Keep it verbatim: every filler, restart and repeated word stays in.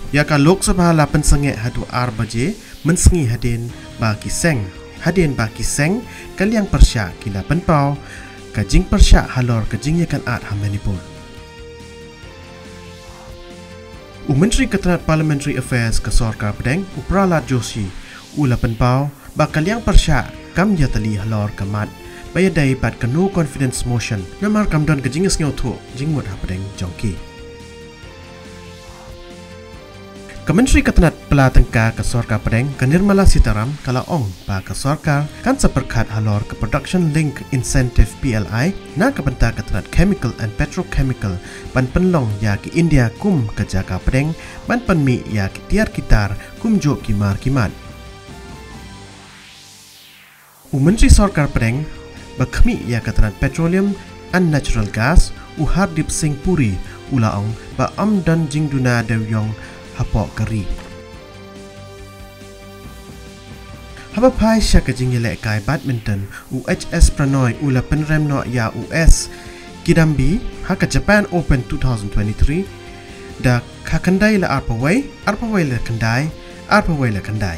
Ïa ka Lok Sabha la pynsangeh haduh ar baje mynsngi hadien ba ki seng, hadien ba ki seng ka liang pyrshah ki la pynpaw ka jingpyrshah halor ka jingïakynad ha Manipur. U Myntri ka tnat Parliamentary Affairs ka sorkar pdeng, u Pralhad Joshi, u la pynpaw ba ka liang pyrshah kam ïatylli halor ka mat ba ïadei bad ka no confidence motion, namar kam don ka jingïasngewthuh jingmut hapdeng jong ki. Ka Myntri ka tnat pla tyngka ka sorkar pdeng, ka Nirmala Sitharam, ka la ong ba ka sorkar kan sa pyrkhat halor ka Production Link Incentive, P L I, na ka bynta ka tnat chemical and petrochemical, ban pynlong ïa ki India kum ka jaka pdeng ban pynmih ïa ki tiar ki tar kumjuh ki mar ki mat. U Myntri Sorkar Pdeng ba khmih ïa ka tnat Petroleum and Natural Gas, u Hardeep Singh Puri, u la ong ba ym don jingduna dewïong hapoh ka ri. Haba phai sha ka jingïalehkai badminton, u H S Pranoy u la pynrem noh ïa u S Kidambi ha ka Japan Open two thousand twenty-three da ka khyndai la arphew wei, arphew wei la khyndai, arphew wei la khyndai.